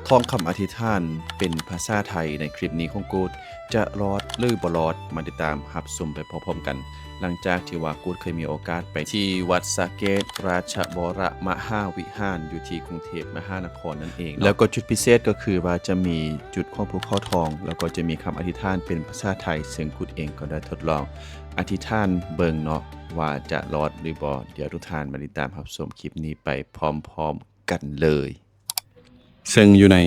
ທ່ອງຄຳອະທິຖານເປັນພາສາໄທໃນຄລິບນີ້ຂອງກູດ ຈະລອດຫຼືບໍ່ລອດ ມາຕິດຕາມຮັບຊົມໄປພ້ອມໆກັນ. ຫຼັງຈາກທີ່ວ່າກູດເຄີຍມີໂອກາດໄປທີ່ວັດສະເກດລາຊະວໍລະມະຫາວິຫານ ຢູ່ທີ່ກຸງເທບມະຫານະຄອນນັ້ນເອງເນາະ, ແລ້ວກໍຈຸດພິເສດກໍຄືວ່າຈະມີຈຸດຂອງພູເຂົາທອງ ແລ້ວກໍຈະມີຄຳອະທິຖານເປັນພາສາໄທ, ເຊິ່ງກູດເອງກໍໄດ້ທົດລອງອະທິຖານເບິ່ງເນາະ ວ່າຈະລອດຫຼືບໍ່. ດຽວທຸກທ່ານມາຕິດຕາມຮັບຊົມຄລິບນີ້ໄປພ້ອມໆກັນເລີຍ. ເຊິ່ງຢູ່ໃນ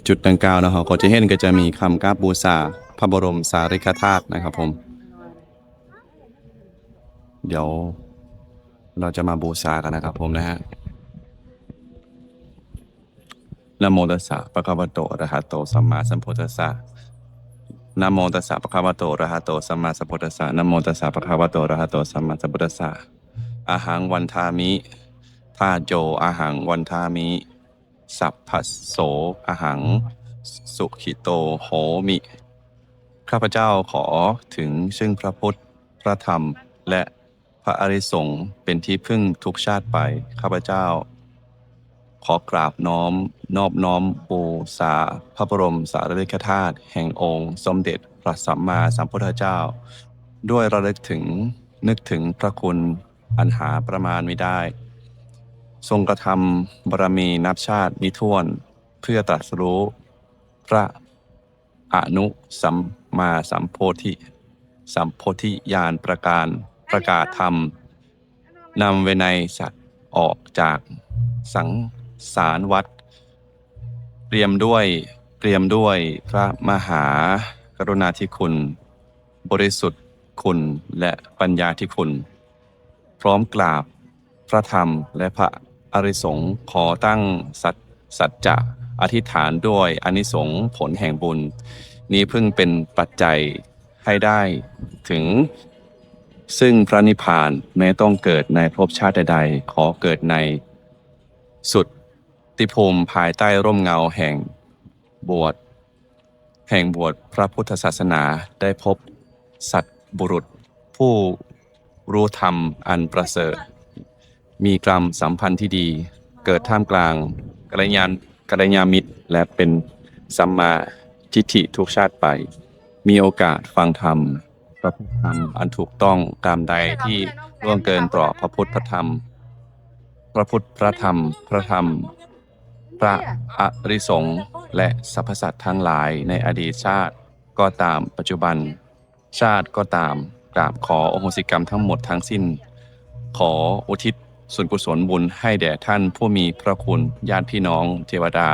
ຈຸດດັ່ງກ່າວເນາະ ເຮົາກໍຈະເຫັນ ກໍຈະມີຄຳກາບບູຊາພະບໍລົມສາລິກະທາດນະຄັບຜົມ. ດຽວເຮົາຈະມາບູຊາກັນນະຄັບຜົມນະຮະ. ນະໂມຕັດສະ ພະຄະວະໂຕ ອະຣະຫະໂຕ ສຳມາສຳພຸດທັດສະ. ນະໂມຕັດສະ ພະຄະວະໂຕ ອະຣະຫະໂຕ ສຳມາສຳພຸດທັດສະ. ນະໂມຕັດສະ ພະຄະວະໂຕ ອະຣະຫະໂຕ ສຳມາສຳພຸດທັດສະ. ອະຫັງວັນທາມິ ທາໂຈ ອະຫັງວັນທາມິ ສັບພະໂສ ອະຫັງ ສຸຂິໂຕ ໂຫມິ. ຂ້າພະເຈົ້າຂໍເຖິງຊຶ່ງພະພຸດ ພະທຳ ແລະ ພະອະລິສົງ ເປັນທີ່ເພິ່ງທຸກຊາດໄປ. ຂ້າພະເຈົ້າຂໍກາບນ້ອມ ນອບນ້ອມບູຊາພະບໍລົມສາລີລິກະທາດແຫ່ງອົງສົມເດັດພະສຳມາສຳພຸດທະເຈົ້າ ດ້ວຍລະລຶກເຖິງ ນຶກເຖິງພະຄຸນອັນຫາປະມານມິໄດ້ ຊົງກະທຳບາລະມີນັບຊາດມິຖ້ວນ ເພື່ອຕຣັດສະຮູ້ພະອະນຸສຳມາສຳໂພທິ ສຳໂພທິຍານປະການ ປະກາດທຳ ນຳວິໄນສັດອອກຈາກສັງສານວັດ ເปี่ຍມດ້ວຍ ເปี่ຍມດ້ວຍພະມະຫາກະລຸນາທິຄຸນ ບໍລິສຸດຄຸນ ແລະ ປັນຍາທິຄຸນ. ພ້ອມກາບພະທຳ ແລະ ພະອະລິສົງ ຂໍຕັ້ງສັດ ສັດຈະອະທິຖານດ້ວຍອານິສົງຜົນແຫ່ງບຸນນີ້ ເພິ່ງເປັນປັດໄຈໃຫ້ໄດ້ເຖິງຊຶ່ງພະນິບພານ ແມ້ຕ້ອງເກີດໃນພົບຊາດໃດໆ ຂໍເກີດໃນສຸດ ຕິພູມພາຍໃຕ້ຮົ່ມເງົາແຫ່ງບວດ ແຫ່ງບວດພະພຸດທະສາສະໜາ ໄດ້ພົບສັດບຸລຸດຜູ້ຮູ້ທຳອັນປະເສີດ ມີກຳສຳພັນທີ່ດີ ເກີດທ່າມກາງກັນລະຍານ ກັນລະຍາມິດ ແລະ ເປັນສຳມາທິດຖິທຸກຊາດໄປ ມີໂອກາດຟັງທຳ ປະພຶດທຳອັນຖືກຕ້ອງ ກາມໃດທີ່ລ່ວງເກີນຕໍ່ພະພຸດພະທຳ ພະພຸດພະທຳ ພະທຳ ພະອະລິສົງ ແລະ ສັບພະສັດທັງຫຼາຍໃນອະດີດຊາດກໍຕາມ ປັດຈຸບັນຊາດກໍຕາມ ກາບຂໍອະໂຫສິກຳທັງໝົດທັງສິ້ນ. ຂໍອຸທິດສ່ວນກຸສົນບຸນໃຫ້ແດ່ທ່ານຜູ້ມີພະຄຸນ, ຍາດພີ່ນ້ອງ, ເທວະດາ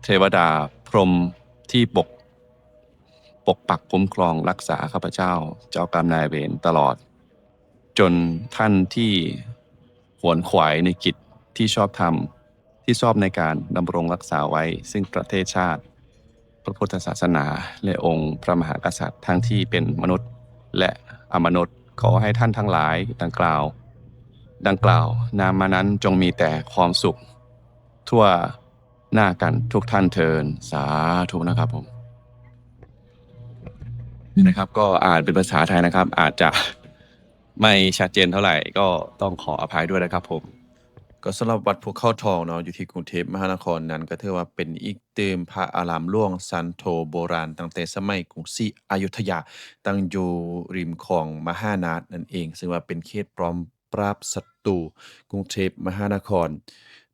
ເທວະດາ ພົມທີ່ປົກ ປົກປັກຄຸ້ມຄອງລັກສາຂ້າພະເຈົ້າ, ເຈົ້າກຳນາຍເວນຕະຫຼອດ ຈົນທ່ານທີ່ຂວນຂວາຍໃນກິດທີ່ຊອບທຳ ທີ່ຊອບໃນການດຳລົງຮັກສາໄວ້ ຊຶ່ງປະເທດຊາດ, ພະພຸດທະສາສະໜາ ແລະ ອົງພະມະຫາກະສັດ ທັງທີ່ເປັນມະນຸດ ແລະ ອະມະນຸດ. ຂໍໃຫ້ທ່ານທັງຫຼາຍດັ່ງກ່າວ, ດັ່ງກ່າວນາມມານັ້ນ ຈົ່ງມີແຕ່ຄວາມສຸກທົ່ວໜ້າກັນທຸກທ່ານເທີ້ນ. ສາທຸນະຄັບຜົມ. ນີ້ນະຄັບ ກໍອ່ານເປັນພາສາໄທນະຄັບ ອາດຈະໄມ່ຊັດເຈນເທົ່າໃດ ກໍຕ້ອງຂໍອະໄພດ້ວຍນະຄັບຜົມ. ກໍສຳລັບວັດພູເຂົາທອງເນາະ ຢູ່ທີ່ກຸງເທບມະຫານະຄອນນັ້ນ ກໍຖືວ່າເປັນອີກຕື່ມພະອາລາມຫຼວງສັນໂທໂບລານ ຕັ້ງແຕ່ສະໄໝກຸງສີອະຍຸດທະຍາ ຕັ້ງຢູ່ລິມຂອງມະຫານາດນັ້ນເອງ ເຊິ່ງວ່າເປັນເຂດປ້ອມປາບສັດຕູກຸງເທບມະຫານະຄອນ.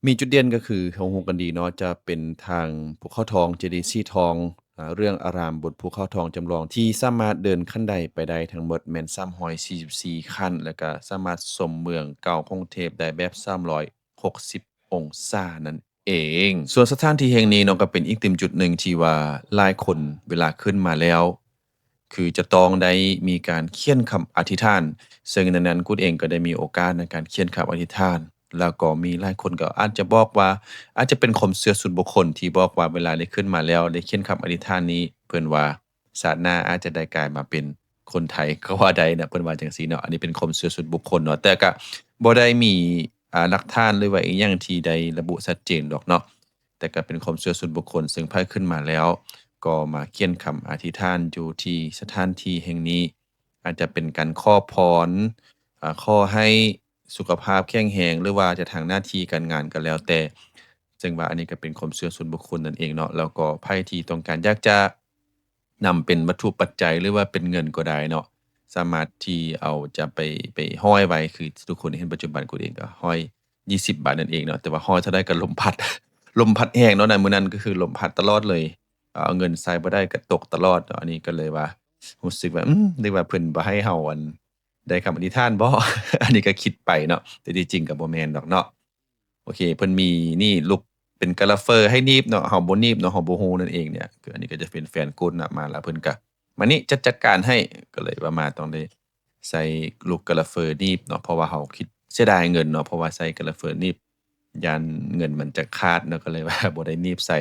ມີຈຸດເດັ່ນກໍຄື ເຮົາຮູ້ກັນດີເນາະ ຈະເປັນທາງພູເຂົາທອງ, ເຈດີສີທອງ, ອາ, ເລື່ອງອາຣາມບົນພູເຂົາທອງຈຳລອງ ທີ່ສາມາດເດີນຂັ້ນໄດໄປໄດ້ທັງໝົດແມ່ນສາມຮ້ອຍສີ່ສິບສີ່ຂັ້ນ ແລ້ວກະສາມາດຊົມເມືອງເກົ່າຂອງເທບໄດ້ແບບສາມຮ້ອຍຫົກສິບອົງສານັ້ນເອງ. ສ່ວນສະຖານທີ່ແຫ່ງນີ້ເນາະ ກໍເປັນອີກຕື່ມຈຸດໜຶ່ງທີ່ວ່າຫຼາຍຄົນເວລາຂຶ້ນມາແລ້ວ ຄືຈະຕ້ອງໄດ້ມີການຂຽນຄຳອະທິຖານ, ເຊິ່ງໃນນັ້ນ ກູດເອງກໍໄດ້ມີໂອກາດໃນການຂຽນຄຳອະທິຖານ, ແລ້ວກໍມີຫຼາຍຄົນກໍອາດຈະບອກວ່າ ອາດຈະເປັນຄວາມເຊື່ອສ່ວນບຸກຄົນທີ່ບອກວ່າ ເວລາໄດ້ຂຶ້ນມາແລ້ວ ໄດ້ຂຽນຄຳອະທິຖານນີ້ ເພິ່ນວ່າຊາດໜ້າອາດຈະໄດ້ກາຍມາເປັນຄົນໄທກໍວ່າໄດ້ນະ, ເພິ່ນວ່າຈັ່ງຊີ້ເນາະ. ອັນນີ້ເປັນຄວາມເຊື່ອສ່ວນບຸກຄົນເນາະ, ແຕ່ກະບໍ່ໄດ້ມີ ອາ ຫຼັກຖານ ຫຼືວ່າອີ່ຫຍັງທີ່ໄດ້ລະບຸຊັດເຈນດອກເນາະ. ແຕ່ກໍເປັນຄວາມເຊື່ອສ່ວນບຸກຄົນ ເຊິ່ງໃຜຂຶ້ນມາແລ້ວກໍມາຂຽນຄຳອະທິຖານຢູ່ທີ່ສະຖານທີ່ແຫ່ງນີ້, ອາດຈະເປັນການຂໍພອນ, ອາ, ຂໍໃຫ້ສຸຂະພາບແຂງແຮງ ຫຼືວ່າຈະທາງໜ້າທີ່ການງານກໍແລ້ວແຕ່, ເຊິ່ງວ່າອັນນີ້ກໍເປັນຄວາມເຊື່ອສ່ວນບຸກຄົນນັ້ນເອງເນາະ. ແລ້ວກໍໃຜທີ່ຕ້ອງການຢາກຈະນຳເປັນວັດຖຸປັດໄຈ ຫຼືວ່າເປັນເງິນກໍໄດ້ເນາະ, ສາມາດທີ່ເອົາຈະໄປ ໄປຫ້ອຍໄວ້ ຄືທຸກຄົນເຫັນປັດຈຸບັນ ກູດເອງກໍຫ້ອຍ ຊາວບາດນັ້ນເອງເນາະ, ແຕ່ວ່າຫ້ອຍເທົ່າໃດກໍລົມພັດ ລົມພັດແຮງເນາະ. ໃນມື້ນັ້ນກໍຄືລົມພັດຕະຫຼອດເລີຍ, ເອົາເງິນໃສ່ບໍ່ໄດ້ກໍຕົກຕະຫຼອດເນາະ. ອັນນີ້ກໍເລີຍວ່າຮູ້ສຶກວ່າ ອືມ ຫຼືວ່າເພິ່ນບໍ່ໃຫ້ເຮົາ ອັນ ໄດ້ຄຳອະທິຖານບໍ? ອັນນີ້ກໍຄິດໄປເນາະ, ແຕ່ທີ່ຈິງກໍບໍ່ແມ່ນດອກເນາະ. ໂອເຄ ເພິ່ນມີນີ້ລູກເປັນກາລາເຟີໃຫ້ໜີບເນາະ, ເຮົາບໍ່ໜີບເນາະ ເຮົາບໍ່ຮູ້ນັ້ນເອງເນຍ. ຄືອັນນີ້ກໍຈະເປັນແຟນກູດນະ ມາແລ້ວເພິ່ນກໍມານີ້ ຈັດ ຈັດການໃຫ້, ກໍເລີຍວ່າມາຕ້ອງໄດ້ໃສ່ລູກກາລາເຟີໜີບເນາະ, ເພາະວ່າເຮົາຄິດເສຍດາຍເງິນເນາະ, ເພາະວ່າໃສ່ກາລາເຟີໜີບ ຢ້ານເງິນມັນຈະຂາດເນາະ, ກໍເລີຍວ່າບໍ່ໄດ້ໜີບໃສ່.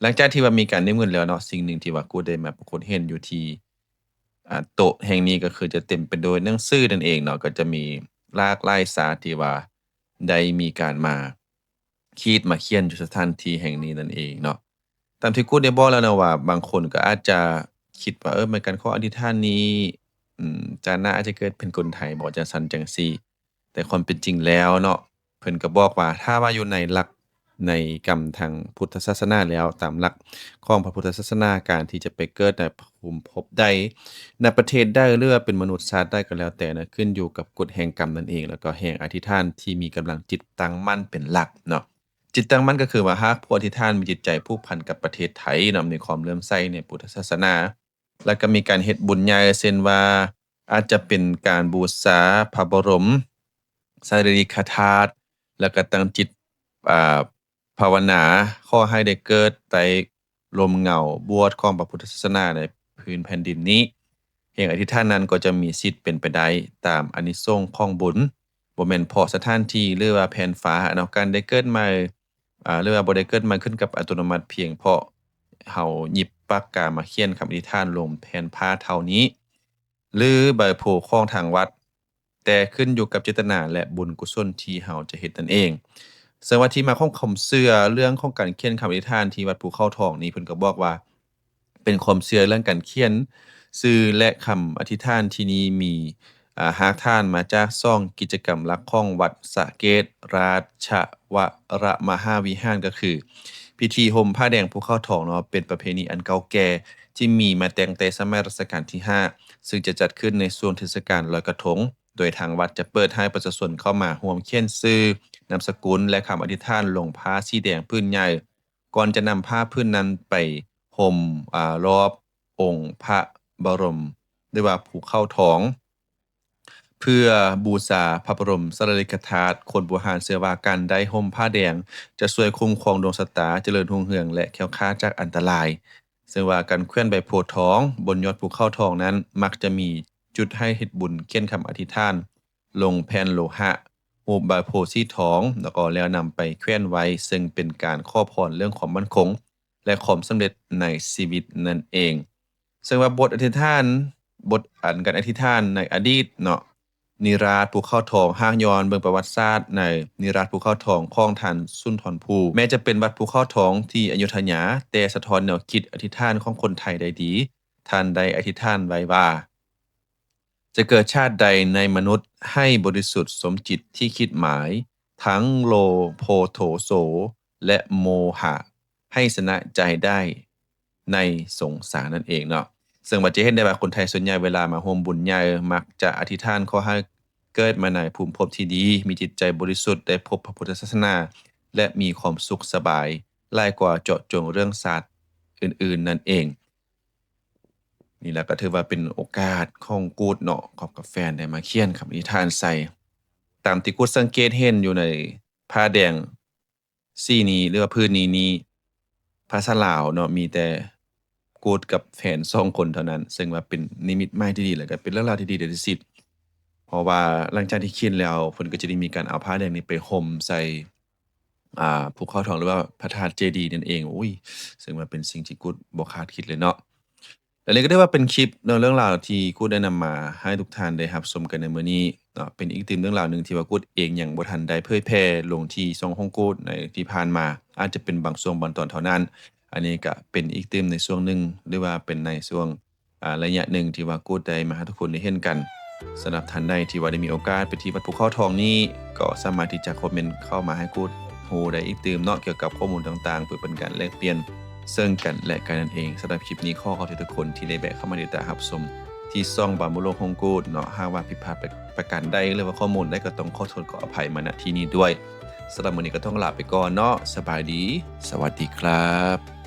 ຫຼັງຈາກທີ່ວ່າມີການໜີບເງິນແລ້ວເນາະ, ສິ່ງໜຶ່ງທີ່ວ່າກູດໄດ້ມາປາກົດເຫັນຢູ່ທີ່ ອ່າ ໂຕະແຫ່ງນີ້ ກໍຄືຈະເຕັມໄປດ້ວຍໜັງສືນັ້ນເອງເນາະ, ກໍຈະມີຫຼາກຫຼາຍຊາດທີ່ວ່າໄດ້ມີການມາ ຂີດມາຂຽນຢູ່ສະຖານທີ່ແຫ່ງນີ້ນັ້ນເອງເນາະ. ຕາມທີ່ກູດໄດ້ບອກແລ້ວເນາະວ່າ ບາງຄົນກໍອາດຈະຄິດວ່າ ເອີ ແມ່ນການຂໍອະທິຖານນີ້ ອືມ ຊາດໜ້າອາດຈະເກີດເປັນຄົນໄທບໍ ຈັ່ງຊັ້ນຈັ່ງຊີ້. ແຕ່ຄວາມເປັນຈິງແລ້ວເນາະ ເພິ່ນກໍບອກວ່າ ຖ້າວ່າຢູ່ໃນຫຼັກ ໃນກຳທາງພຸດທະສາສະໜາແລ້ວ, ຕາມຫຼັກຂອງພະພຸດທະສາສະໜາ, ການທີ່ຈະໄປເກີດໃນພູມພົບໃດ, ໃນປະເທດໃດ ຫຼືວ່າເປັນມະນຸດຊາດໃດກໍແລ້ວແຕ່ນະ, ຂຶ້ນຢູ່ກັບກົດແຫ່ງກຳນັ້ນເອງ ແລ້ວກໍແຮງອະທິຖານທີ່ມີກຳລັງຈິດຕັ້ງໝັ້ນເປັນຫຼັກເນາະ. ຈິດຕັ້ງໝັ້ນກໍຄືວ່າ ຫາກຜູ້ອະທິຖານມີຈິດໃຈຜູກພັນກັບປະເທດໄທເນາະ, ມີຄວາມເຫຼື້ອມໃສໃນພຸດທະສາສະໜາ, ແລ້ວກໍມີການເຮັດບຸນໃຫຍ່ ເຊັ່ນວ່າ ອາດຈະເປັນການບູຊາພະບໍລົມສາລີລິກະທາດ ແລ້ວກໍຕັ້ງຈິດ ອ່າ ພາວະນາ ຂໍໃຫ້ໄດ້ເກີດໃຕ້ ລົມເງົາບວດຂອງພະພຸດທະສາສະໜາໃນພື້ນແຜ່ນດິນນີ້, ແຮງອະທິຖານນັ້ນກໍຈະມີສິດເປັນໄປໄດ້ຕາມອານິສົງຂອງບຸນ, ບໍ່ແມ່ນເພາະສະຖານທີ່ ຫຼືວ່າແຜ່ນຟ້າເນາະ. ການໄດ້ເກີດໃໝ່ ອ່າ ຫຼືວ່າບໍ່ໄດ້ເກີດໃໝ່ຂຶ້ນກັບອັດຕະໂນມັດ ພຽງເພາະເຮົາຫຍິບປາກກາມາຂຽນຄຳອະທິຖານລົງແຜ່ນຜ້າເທົ່ານີ້ ຫຼືໃບໂພຂອງທາງວັດ, ແຕ່ຂຶ້ນຢູ່ກັບເຈດຕະນາ ແລະ ບຸນກຸສົນທີ່ເຮົາຈະເຮັດນັ້ນເອງ. ເຊິ່ງວ່າທີ່ມາຂອງຄວາມເຊື່ອເລື່ອງຂອງການຂຽນຄຳອະທິຖານທີ່ວັດພູເຂົາທອງນີ້ ເພິ່ນກໍບອກວ່າເປັນຄວາມເຊື່ອເລື່ອງການຂຽນຊື່ ແລະ ຄຳອະທິຖານທີ່ນີ້ມີ ອາ ຮາກຖານມາຈາກສອງກິດຈະກຳຫຼັກຂອງວັດສະເກດລາຊະວະລະມະຫາວິຫານ ກໍຄືພິທີຫົ່ມຜ້າແດງພູເຂົາທອງເນາະ, ເປັນປະເພນີອັນເກົ່າແກ່ທີ່ມີມາຕັ້ງແຕ່ສະໄໝລັດຊະການທີຫ້າ ຊຶ່ງຈະຈັດຂຶ້ນໃນຊ່ວງເທດສະການລອຍກະທົງ, ໂດຍທາງວັດຈະເປີດໃຫ້ປະຊາຊົນເຂົ້າມາຮ່ວມຂຽນຊື່, ນາມສະກຸນ ແລະ ຄຳອະທິຖານລົງຜ້າສີແດງຜືນໃຫຍ່, ກ່ອນຈະນຳຜ້າຜືນນັ້ນໄປຫົ່ມ ອາ ລອບອົງພະບໍລົມ ຫຼືວ່າພູເຂົາທອງ ເພື່ອບູຊາພະບໍລົມສາລີລິກະທາດ. ຄົນບູຮານເຊື່ອວ່າການໄດ້ຫົ່ມຜ້າແດງຈະຊ່ວຍຄຸ້ມຄອງດວງຊະຕາ, ຈະເລີນຮຸ່ງເຮືອງ ແລະ ແຄ້ວຄາດຈາກອັນຕະລາຍ. ເຊິ່ງວ່າການແຂວນໃບໂພທອງບົນຍອດພູເຂົາທອງນັ້ນ ມັກຈະມີຈຸດໃຫ້ເຮັດບຸນຂຽນຄຳອະທິຖານລົງແຜ່ນໂລຫະຮູບໃບໂພສີທອງ ແລ້ວກໍແລ້ວນຳໄປແຂວນໄວ້, ເຊິ່ງເປັນການຂໍພອນເລື່ອງຄວາມໝັ້ນຄົງ ແລະ ຄວາມສຳເລັດໃນຊີວິດນັ້ນເອງ. ເຊິ່ງວ່າບົດອະທິຖານ, ບົດອັນການອະທິຖານໃນອະດີດເນາະ, ນິລາດພູເຂົາທອງ, ຫາກຍ້ອນເບິ່ງປະຫວັດສາດໃນນິລາດພູເຂົາທອງຂອງທ່ານສຸນທອນພູ, ແມ້ຈະເປັນວັດພູເຂົາທອງທີ່ອະຍຸທະຍາ, ແຕ່ສະທ້ອນແນວຄິດອະທິຖານຂອງຄົນໄທໄດ້ດີ. ທ່ານໄດ້ອະທິຖານໄວ້ວ່າ ຈະເກີດຊາດໃດໃນມະນຸດ ໃຫ້ບໍລິສຸດສົມຈິດທີ່ຄິດໝາຍ, ທັງໂລໂພໂທໂສ ແລະ ໂມຫະ ໃຫ້ຊະນະໃຈໄດ້ໃນສົງສານັ້ນເອງເນາະ. ເຊິ່ງວ່າຈະເຫັນໄດ້ວ່າຄົນໄທສ່ວນໃຫຍ່ເວລາມາຮ່ວມບຸນໃຫຍ່ ມັກຈະອະທິຖານຂໍໃຫ້ເກີດມາໃນພູມພົບທີ່ດີ, ມີຈິດໃຈບໍລິສຸດ, ໄດ້ພົບພະພຸດທະສາສະໜາ ແລະ ມີຄວາມສຸກສະບາຍ ຫຼາຍກວ່າເຈາະຈົງເລື່ອງຊາດອື່ນໆນັ້ນເອງ. ນີ້ລະກໍຖືວ່າເປັນໂອກາດຂອງກູດເນາະ, ກັບ ກັບແຟນໄດ້ມາຂຽນຄຳອະທິຖານໃສ່. ຕາມທີ່ກູດສັງເກດເຫັນຢູ່ໃນຜ້າແດງສີນີ້ ຫຼືວ່າຜືນນີ້ນີ້ ພາສາລາວເນາະ ມີແຕ່ກູດກັບແຟນສອງຄົນເທົ່ານັ້ນ, ເຊິ່ງວ່າເປັນນິມິດໝາຍທີ່ດີ ແລ້ວກໍເປັນເລື່ອງລາວທີ່ດີທີ່ສຸດ. ເພາະວ່າຫຼັງຈາກທີ່ຂຽນແລ້ວ ເພິ່ນກໍຈະໄດ້ມີການເອົາຜ້າແດງນີ້ໄປຫົ່ມໃສ່ ອ່າ ພູເຂົາທອງ ຫຼືວ່າພະທາດເຈດີນັ້ນເອງ. ໂອ້ຍ ເຊິ່ງວ່າເປັນສິ່ງທີ່ກູດບໍ່ຄາດຄິດເລີຍເນາະ. ແລະ ນີ້ກໍຖືວ່າເປັນຄລິບເນາະ ເລື່ອງລາວທີ່ກູດໄດ້ນຳມາໃຫ້ທຸກທ່ານໄດ້ຮັບຊົມກັນໃນມື້ນີ້ເນາະ. ເປັນອີກຕື່ມເລື່ອງລາວໜຶ່ງທີ່ວ່າກູດເອງຍັງບໍ່ທັນໄດ້ເຜີຍແຜ່ລົງທີ່ຊ່ອງຂອງກູດໃນທີ່ຜ່ານມາ, ອາດຈະເປັນບາງຊ່ວງບາງຕອນເທົ່ານັ້ນ. ອັນນີ້ກໍເປັນອີກຕື່ມໃນຊ່ວງໜຶ່ງ ຫຼືວ່າເປັນໃນຊ່ວງ ອ່າ ໄລຍະໜຶ່ງທີ່ວ່າກູດໄດ້ມາໃຫ້ທຸກຄົນໄດ້ເຫັນກັນ. ສຳລັບທ່ານໃດທີ່ວ່າໄດ້ມີໂອກາດໄປທີ່ວັດພູເຂົາທອງນີ້ ກໍສາມາດທີ່ຈະຄອມເມັນເຂົ້າມາໃຫ້ກູດ ຮູ້ໄດ້ອີກຕື່ມເນາະ ກ່ຽວກັບຂໍ້ມູນຕ່າງໆ ເພື່ອເປັນການແລກປ່ຽນເຊິ່ງກັນແລະກັນນັ້ນເອງ. ສຳລັບຄລິບນີ້ ຂໍຂອບໃຈທຸກຄົນທີ່ໄດ້ແວະເຂົ້າມາຕິດຕາມຮັບຊົມທີ່ຊ່ອງບານບຸໂລກຮົງໂກດເນາະ. ຫາກວ່າຜິດພາດປະ ປະການໃດ ຫຼືວ່າຂໍ້ມູນໃດ ກໍຕ້ອງຂໍໂທດຂໍອະໄພມາ ນະ ທີ່ນີ້ດ້ວຍ. ສຳລັບມື້ນີ້ກໍຕ້ອງລາໄປກ່ອນເນາະ. ສະບາຍດີ. ສະຫວັດດີຄັບ.